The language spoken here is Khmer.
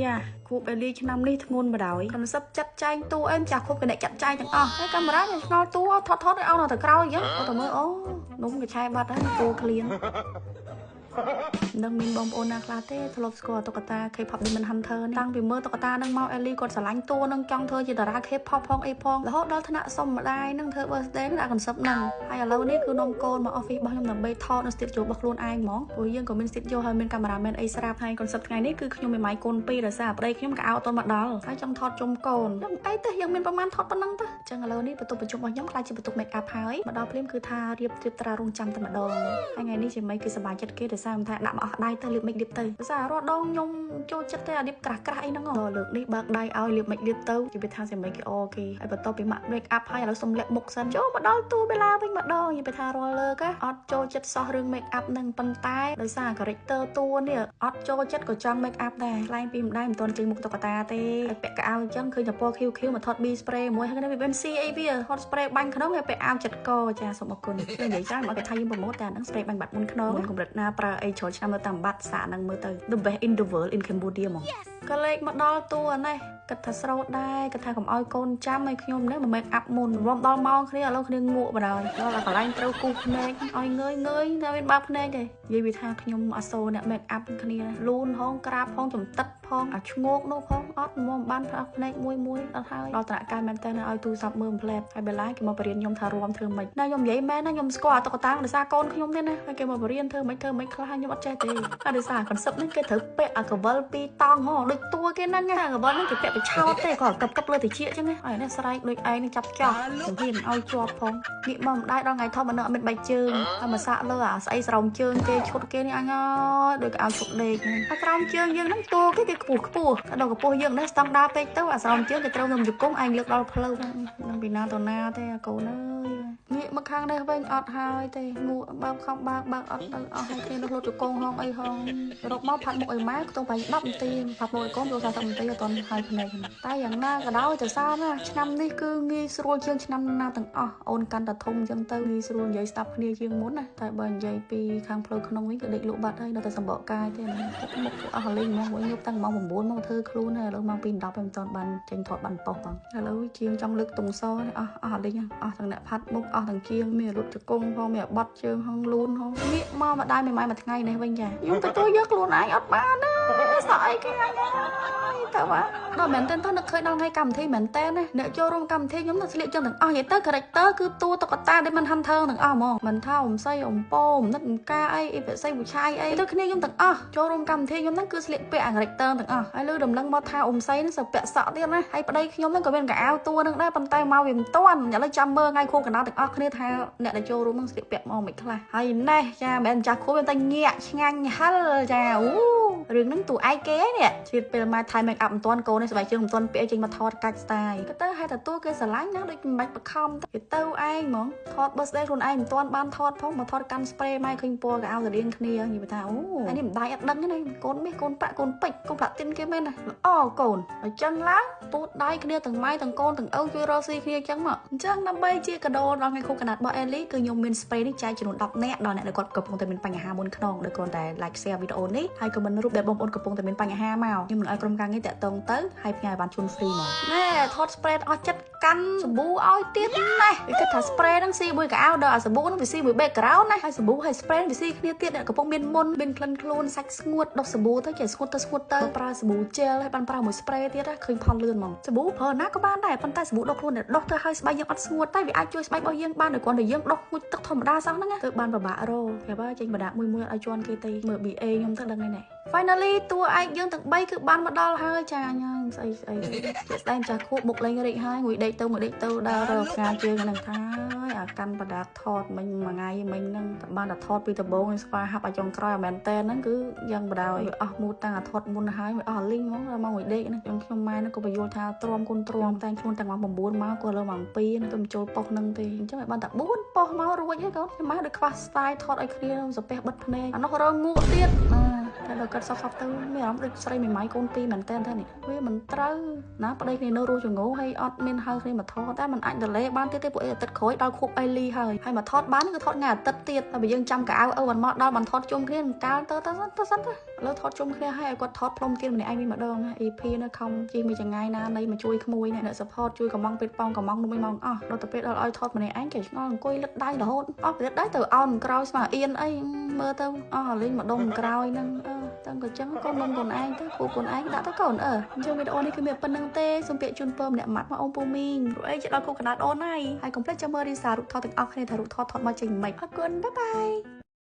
យ៉ាខួបអេលីឆ្នាំនេះធ្ងន់បណ្ដោយ concept ចាត់ចែងតួអែមចាស់ខួបកណិចាត់ចែងទាំងអស់ហើយកាមេរ៉ាខ្ញុំឆ្ងល់តួថតថតឲ្យអោនទៅក្រោយអញ្ចឹងអូទៅមើលអូនំកឆែបាត់ហើយតួក្លៀននឹងមានបងប្អូនណាខ្លះទេធ្លាប់ស្គាល់តុក្កតា K-pop Demon Hunter នេះតាំងពីមើលតុក្កតានឹងមកអេលីគាត់ស្រឡាញ់តួនឹងចង់ធ្វើជាតារា K-pop ផងអីផងរហូតដល់ថ្នាក់សុំម្ដាយនឹងធ្វើ birthday នឹងដាក់ concept នឹងហើយឥឡូវនេះគឺនាំកូនមក office របស់ខ្ញុំដើម្បីថតនៅ studio របស់ខ្លួនឯងហ្មងព្រោះយើងក៏មាន studio ហើយមាន cameraman អីស្រាប់ហើយ concept ថ្ងៃនេះគឺខ្ញុំមានម៉ាយកូនពីរដោយសារប្តីខ្ញុំក៏អោតមកដល់ហើយចង់ថតជុំកូនខ្ញុំអីទេយើងមានប្រហែលថតប៉ុណ្ណឹងទៅអញ្ចឹងឥឡូវនេះបន្ទប់ប្រជុំរបស់ខ្ញុំខ្លាចជាបន្ទប់ make up ហើយមកដល់ភ្លាមគឺថារៀបរៀបត្រារងចាំតែម្ដងហើយថ្ងៃនេះជាម៉េចគឺសប្បាយចិត្តគេដោយសារថាដាក់មកអស់ដៃទៅលាបមិនលាបទៅដោយសាររាល់ដងខ្ញុំចូលចិត្តទេអាលាបក្រាស់ក្រាស់អីហ្នឹងដល់លើកនេះបើកដៃឲ្យលាបមិនលាបទៅជិះថាសមិនគេអូគេហើយបន្ទាប់ពីម៉ាក់ make up ហើយឥឡូវសុំលាក់មុខសិនចូលមកដល់ទូបេឡាវិញម្ដងនិយាយថារាល់លើកអត់ចូលចិត្តសោះរឿង make up ហ្នឹងប៉ុន្តែដោយសារ character តួនេះអត់ចូលចិត្តក៏ចង់ make up ដែរខ្លែងពីម្ដាយមិនទាន់ចេញមុខតុក្កតាទេហើយពាក់កៅអៅអញ្ចឹងឃើញតែពណ៌ QQ មកថត B spray មួយហើយនេះវា MC អីវាថត spray បាញ់ក្នុងហើយពាក់អាវចិត្តកចាសូមអរគុណនិយាយច្រើនមកគេថាយើងប្រម៉ូទតែអាហ្នឹង spray បាញ់បាត់មុនខ្នងកម្រិតណាប្រើអីច្រើនឆ្នាំនៅតាមបាត់សាកហ្នឹងមើលទៅ the best in the world in Cambodia ហ្មងក៏លេខមកដល់តួនេះគិតថាស្រោតដែរគិតថាកុំឲ្យកូនចាំឲ្យខ្ញុំនេះមក make up មុនរំដល់ម៉ោងគ្នាឥឡូវគ្នាងក់បណ្ដោយដល់កន្លែងត្រូវគូសភ្នែកឲ្យងើយងើយតែមានបើកភ្នែកទេនិយាយវាថាខ្ញុំអសូរអ្នក make up គ្នាលូនហងក្រាបហងចំតិតផងអាឈ្ងោកនោះផងអត់មកបានផ្អកភ្នែកមួយមួយអត់ហើយដល់ត្រាក់កាយមែនតើឲ្យទូរស័ព្ទមើលផ្លែតហើយបេឡាគេមកបរៀនខ្ញុំថារួមធ្វើម៉េចណាខ្ញុំនិយាយមែនណាខ្ញុំស្គាល់អាតុក្កតាដោយសារកូនខ្ញុំទេណាហើយគេមកបរៀនធ្វើម៉េចធ្វើម៉េចខ្លះខ្ញុំអត់ចេះទេហើយដោយសារ concept ហ្នឹងគេត្រូវពាក់អាកវលពីរតង់ហ៎ដូចតួគេហ្នឹងអាកវលហ្នឹងគេពាក់បិឆោតទេគាត់កឹបកឹបលើតិចអញ្ចឹងហើយនេះស្រែកដូចឯងនឹងចាប់ចោះជំហានឲ្យជាប់ផងងាកមកម្ដាយដល់ថ្ងៃថតមកនៅអត់មានបែកជើងហើយមកសាក់លើអាស្អីស្រោមជើងគេឈុតគេនេះអញអើយដូចកៅឈុតដេកហើយក្រោមជើងយើងហ្នឹងតួគេគេខ្ពស់ខ្ពស់ដល់កម្ពស់យើងនេះស្តង់ដាពេកទៅអាស្រោមជើងគេត្រូវនឹងជង្គង់ឯងលើកដល់ផ្លូវនឹងពីណាទៅណាទេអាកូនអើយងាកមកខាងនេះវិញអត់ហើយទេងក់បើកខំបើកបើកអត់ទៅអស់ហើយគ្នានោះលុតជង្គង់ហងអីហងរកមកផាត់មុខឲ្យម៉ែខ្ទង់ប្រហែល10នាទីផាត់មុខឲ្យកូនចូល40នាទីអត់ទាន់ហើយភ្នែកតែយ៉ាងណាក៏ដោយទៅសារណាឆ្នាំនេះគឺងាយស្រួលជាងឆ្នាំណាទាំងអស់អូនកាន់តែធំអញ្ចឹងទៅងាយស្រួលនិយាយស្ដាប់គ្នាជាងមុនណាតែបើនិយាយពីខាងផ្លូវក្នុងវិញគឺដេកលក់បាត់ហើយនៅតែសម្បកកាយទេមុខអស់លេងហ្មងវិញយប់តាំងម៉ោង9មកធ្វើខ្លួនហើយឥឡូវម៉ោង2:10ហើយមិនទាន់បានចេញថតបានប៉ុស្តិ៍ផងឥឡូវជាងចង់លើកតុងសនេះអស់អស់លេងអស់ទាំងអ្នកផាត់មុខអស់ទាំងជាងមានរត់ជង្គង់ផងមានបត់ជើងហងលូនហងងាកមកម្ដាយមួយម៉ែមួយថ្ងៃនេះវិញចាខ្ញុំទទួលយកខ្លួនឯងអត់បានណាសក់អីគេអញហើយតើបាទដល់មែនទែនទៅនឹកឃើញដល់ថ្ងៃកម្មវិធីមែនទែនណាអ្នកចូលរួមកម្មវិធីខ្ញុំទៅស្លៀកចឹងទាំងអស់និយាយទៅ character គឺតួតុក្កតាដែលមិន Hunter ទាំងអស់ហ្មងមិនថាអ៊ំសីអ៊ំពោមនិតកាអីអ៊ីពិសីវិឆ័យអីទៅគ្នាខ្ញុំទាំងអស់ចូលរួមកម្មវិធីខ្ញុំហ្នឹងគឺស្លៀកពាក់អា character ទាំងអស់ហើយលើដំណឹងមកថាអ៊ំសីហ្នឹងសពាក់សក់ទៀតណាហើយប្តីខ្ញុំហ្នឹងក៏មានកៅអៅតួហ្នឹងដែរប៉ុន្តែមកវាមិនទាន់ឥឡូវចាំមើលថ្ងៃខួបកណ្ដាលទាំងអស់គ្នាថាអ្នកដែលចូលរួមហ្នឹងស្លៀកពាក់មកមិនខ្លះហើយណេះចាមិនមែនចាស់ខួបតែញាក់ឆ្ងាញ់ហិលចាអូរឿងហ្នឹងតួឯងគេនេះជាតិពេលម៉ែថៃ make up មិនទាន់កូននេះស្បែកជើងមិនទាន់ពាក់ចេញមកថតកាច់ style ក៏ទៅហេតុតែតួគេស្រឡាញ់ណាដូចមិនបាច់បខំទៅទៅឯងហ្មងថត birthday ខ្លួនឯងមិនទាន់បានថតផងមកថតកាន់ spray ម៉ែឃើញពណ៌កៅអៅស្តៀងគ្នានិយាយថាអូអានេះមិនដៃអត់ដឹងទេណាកូនមាសកូនប្រាក់កូនពេជ្រកូនផ្លាទីនគេមែនណាល្អកូនអញ្ចឹងឡើងពូតដៃគ្នាទាំងម៉ែទាំងកូនទាំងឪជួយរកស៊ីគ្នាអញ្ចឹងមកអញ្ចឹងដើម្បីជាកាដូដល់ថ្ងៃខួបកណ្ដាលរបស់អេលីគឺខ្ញុំមាន spray នេះចែកចំនួន10នាក់ដល់អ្នកដែលគាត់កំពុងតែមានបញ្ហាមុនខ្នងដោយគ្រាន់តែ like share វីដេអូនេះហើយ comment រូបដែលបងប្អូនកំពុងតែមានបញ្ហាមកខ្ញុំនឹងឲ្យក្រុមការងារតាក់ទងទៅហើយផ្ញើឲ្យបានជូន free មកណែថត spray អស់ចិត្តកាន់សាប៊ូឲ្យទៀតណែវាគិតថា spray ហ្នឹងស៊ីមួយកៅអៅដល់អាសាប៊ូហ្នឹងវាស៊ីមួយ background ណាហើយសាប៊ូហើយ spray វាស៊ីគ្នាទៀតអ្នកកំពុងមានមុនមានក្លិនខ្លួនសាច់ស្ងួតដុសសាប៊ូទៅចេះស្ងួតទៅស្ងួតទៅប្រើសាប៊ូ gel ហើយបានប្រើមួយ spray ទៀតណាឃើញផលលឿនហ្មងសាប៊ូប្រើណាក៏បានដែរប៉ុន្តែសាប៊ូដុសខ្លួនដុសទៅហើយស្បែកយើងអត់ស្ងួតតែវាអាចជួយស្បែករបស់យើងបានដោយគ្រាន់តែយើងដុសងូតទឹកធម្មតាសោះហ្នឹងទៅបានពិបាករប្រាប់ហើយចេញបដាមួយមួយអត់ឲ្យជន់គេទេមើល BA ខ្ញុំទៅដឹងហើយណែ Finally តួឯកយើងទាំង3គឺបានមកដល់ហើយចាញ៉ាំស្អីស្អីជាស្ដែងចាស់ខួបបុកលេងរិចហើយងួយដេកទៅងួយដេកទៅដើររកផ្កាជើងហ្នឹងថាអាកាន់បដាថតមិញមួយថ្ងៃមិញហ្នឹងបានតែថតពីដំបូងស្វាហាប់ឲ្យចុងក្រោយអាមែនតែនហ្នឹងគឺយ៉ាងបដ ாய் អស់មូតតាំងអាថតមុនហើយអស់លីងហ្មងដល់មកងួយដេកហ្នឹងខ្ញុំម៉ែហ្នឹងក៏បញ្យល់ថាទ្រាំគុណទ្រាំតែខ្លួនតាំងម៉ោង9មកក៏លើម៉ោង2ហ្នឹងទៅចូលប៉ុស្ហ្នឹងទេអញ្ចឹងឲ្យបានតែ4ប៉ុស្មករួចហើយកូនខ្ញុំម៉ែដូចខ្វះ style ថតឲ្យគ្នាសាពះបិទភ្នែកអានោះរងងក់ទៀតណាតែដល់គាត់សពសពទៅមានអារម្មណ៍ដូចស្រីមួយម៉ៃកូនពីរមែនតើនេះវាមិនត្រូវណាប្តីគ្នានៅរស់ចងោហើយអត់មានហៅគ្នាមកថតតែมันអាចដលេបានទៀតទេពួកអីអាទិត្យក្រោយដល់ខួបអេលីហើយហើយមកថតបានគឺថតថ្ងៃអាទិត្យទៀតតែបើយើងចាំកៅអៅឪបានមកដល់បានថតជុំគ្នាកាលទៅទៅទៅសិនទៅ ឥឡូវថតជុំគ្នាហើយឲ្យគាត់ថតផ្លុំទៀនម្នាក់ឯងវិញម្ដង EP នៅខំជិះមួយចង្ងាយណានៃមកជួយក្មួយអ្នក support ជួយកំងពេតប៉ងកំងនោះមិនមកអស់ដល់ទៅពេលដល់ឲ្យថតម្នាក់ឯងគេឆ្ងល់អង្គុយលឹកដៃរហូតអស់លឹកដៃទៅអោនក្រោយស្មើអៀនអីមើលទៅអស់លេងម្ដុំក្រោយហ្នឹងអឺតាំងក៏ចឹងកូននំកូនឯងទៅគូកូនឯងដាក់ទៅកូនអឺអញ្ចឹងវីដេអូនេះគឺមានប៉ុណ្្នឹងទេសូមពាក្យជូនពរម្នាក់ម៉ាត់មកអូនពូមីងព្រោះអីចិត្តដល់គូកណ្ដាលអូនហើយហើយកុំភ្លេចចាំមើលរីសារូបថតទាំងអស់គ្នាថារូបថតថតមកចេញមិនអរគុណបាយបាយ។